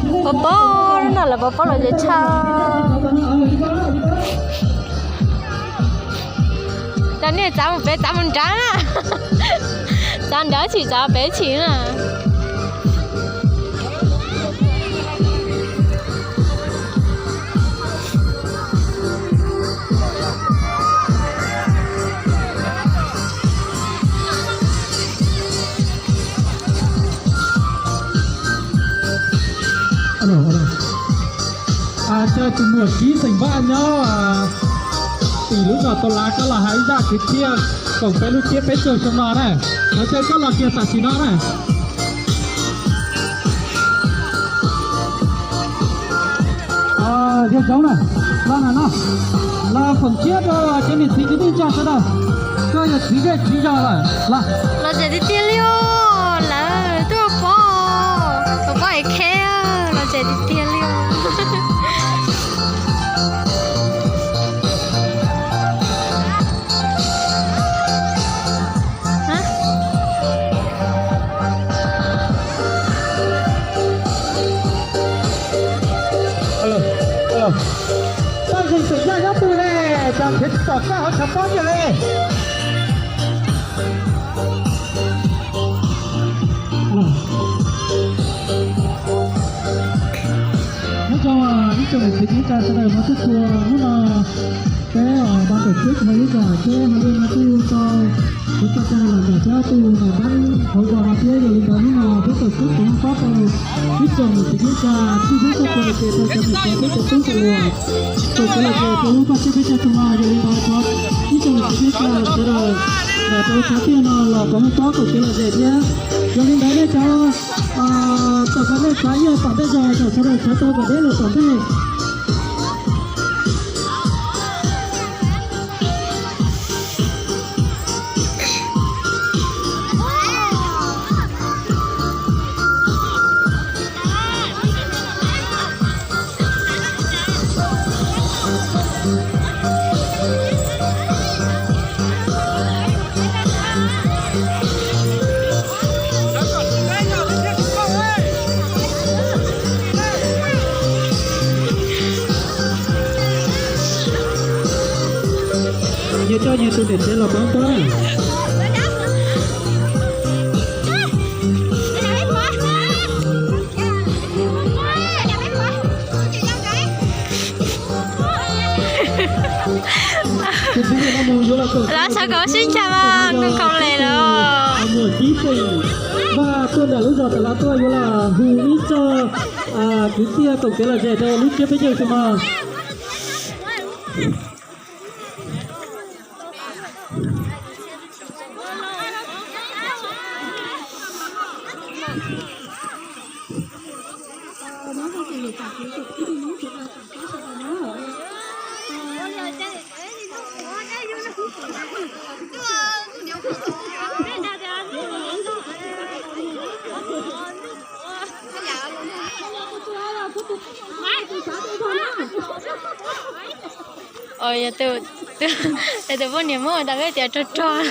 Pov pob no lawv pov pob los ces tshaj. Cov niag txav mus pem txav mus nrad na. Txav nrad tshim txav pem tshim na. Caw tus muam Kib xeem Vaj nyob tim lub zos Tau Lav koj los hais ib zaj kwv txhiaj koom peb lub tsiab peb caug xyoo no na. Los caw koj los kiag tam sim no na. Yawg Zoov na, los na no, los foom tsiab rau cov niam txiv kwv tij neej tsa sawv daws. Koj yog txiv zej txiv zos lawm los. Los tsev tiag tiag li os, lawv tuaj pov, pov pob es kheb, los tsev tiag tiag li os. Paj zeeg xeem Yaj nyob twg ne? Cas nrhiav tsis pom koj hauv tshav pob kiag li. Nyob zoo ib tsoom niam txiv kwv tij sawv daws hmov txhua txhua, hnub no peb npaj tawm xwb tsis hais ib zos seb hais li no kuj tau, kuv tau coj los nram sab tus nram npab hauv zos no thiab. Yog li ntawd hnub no peb tawm xwb kuv yeej pab tau ib tsoom niam txiv kwv tij tij peb txoj pos ces tau cov niam cov txiv cov tub cov hluas tau cov lom zem rau lub vaj tsib peb caug xyoo no. Yog li ntawd thov ib tsoom niam txiv kwv tij sawv daws nram rau lub tshav tiaj no los kom muaj txoj kev lom zem thiab. Yog li ntawd nej cov tawm qhov nej xav nyiaj tom ntej zog kom sawv daws sawv tau kom deb los tom ntej. Nyias coj nyias tus niam tsev los pab pab na. Los xav kom sib ncaim mas nws khoom lem los. Vaj tuaj nram lub zos tas lav tuaj yuav los hu ib txoj kwv tij koom kev lom zem rau lub tsiab peb caug xyoo no. Yog tus poj niam muab tas peb tias rog rog.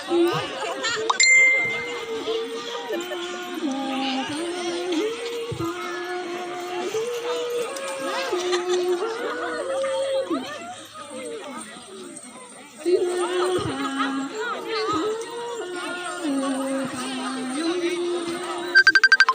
Ib